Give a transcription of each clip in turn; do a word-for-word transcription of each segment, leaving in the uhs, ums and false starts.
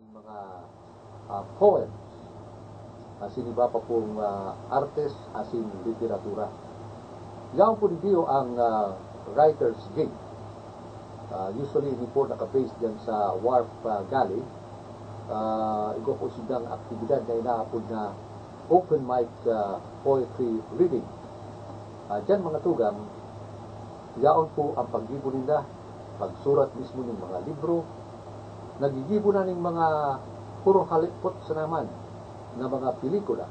mga, ah, poems, asin iba pa pong, ah, artes asin literatura. Yaon po digdi ang, ah, Writers Gig. Ah, usually, ini po naka-base diyan sa Wharf, ah, Galley. Ah, igwa po sindang aktibidad na inaapod na open mic, ah, poetry reading. Ah, diyan, mga tugang, yaon po ang paggibo ninda, pagsurat mismo ning mga libro, naggigibo na ning mga puro halipot sana man na mga pelikula,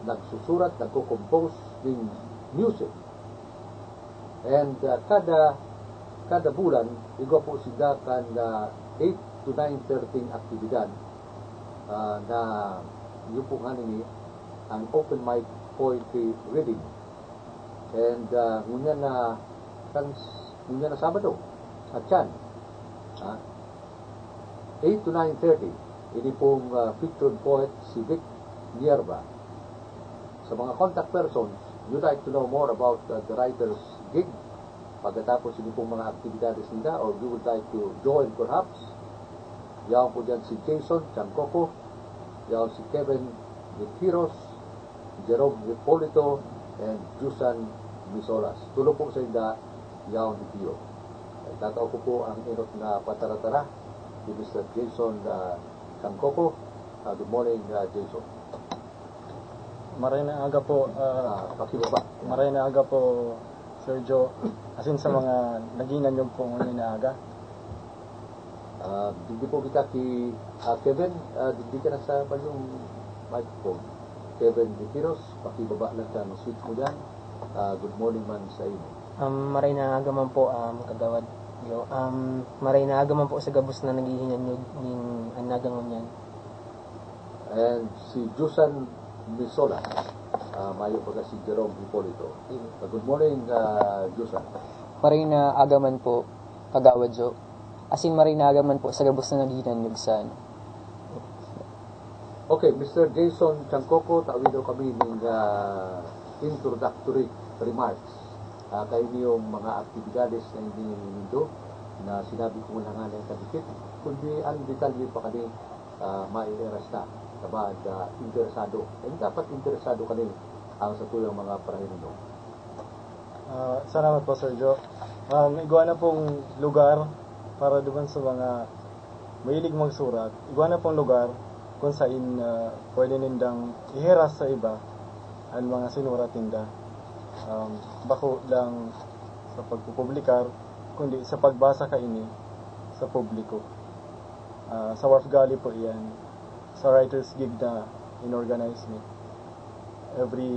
nagsusurat, nagko-compose ning music. And, ah, kada, kada bulan, igwa po sinda kan, ah, eight to nine thirty aktibidad, ah, na yun po nga nini, ang open mic poetry reading. And, ah, ngunyan na, kan, ngunyan na Sabado, at yan, ah, eight to nine thirty, ini pong, ah, featured poet si Vic Nierva. Sa mga contact persons, you'd like to know more about, uh, the Writers Gig, pagkatapos ini pong mga aktibidades nila, or you would like to join perhaps, yaon po dyan si Jason Chancoco, yaon si Kevin Gutierrez, Jerome Hipolito, and Jusan Misolas. Tulo po sa inda, yaon digdi. Tatao ko po ang enot na pataratara ni Mister Jason, ah, Chancoco. Ah, good morning, ah, Jason. Maray na aga po, ah, Ah, pakibaba. Maray na aga po, Sir Joe. Asin sa mga naghinanyog po ngunyan na aga. Ah, digdi po kita ki, ah, Kevin, ah, digdi ka na sa balong microphone. Kevin Gutierrez, pakibaba lang kan switch mo dyan. Ah, good morning man sa imo. Um, maray na aga man po, um, Kagawad Joe. Um, maray na aga man po sa gabos na naghihinanyog nin anaga ngunyan. And si Jusan Misola, ah, mayo pa ka si Jerome Hipolito. Mm. Ah, good morning, ah, Jusan. Maray na aga man po, Kagawad Joe. Asin maray na aga man po sa gabos na naghinanyog sa, ano. Okay, Mister Jason Chancoco, tawi daw kami ning, ah, introductory remarks. Ah, kainiyong mga aktibidades na hindi nindo na sinabi ko na nga na kadikit, kundi ang detalye pa kani, ah, maiiras na sa mga interesado. And dapat interesado kani ang satuyang mga parahinon. Ah, salamat po, Sir Joe. Um, igwa na pong lugar para duman sa mga mahilig magsurat. Igwa na pong lugar kung sain, ah, pwede nindang ihiras sa iba ang mga sinurat ninda. Um, bako lang sa pagpupublikar, kundi sa pagbasa kaini sa publiko. Ah, sa Wharf Galley po iyan, sa Writers Gig na in-organize mi. Every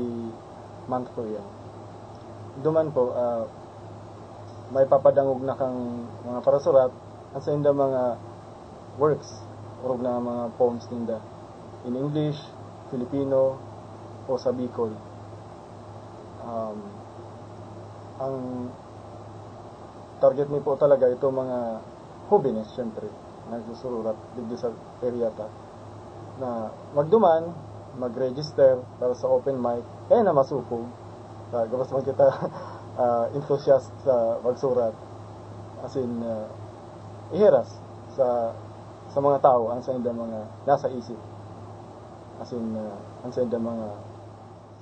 month po iyan. Duman po, ah, maipapadangog na kang mga parasurat, ang sainda mga works, orog na mga poems ninda, in English, Filipino, o sa Bicol. Um, ang target mi po talaga ito mga hobenes, syempre, nagsusurat digdi sa area ta, na magduman, mag-register para sa open mic, kaya na masupog. Sa gabos man kita, ah, enthusiast sa magsurat. As in, ah, ihiras sa, sa mga tao ang sainda mga nasa isip. As in, ah, ang sainda mga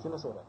sinusurat.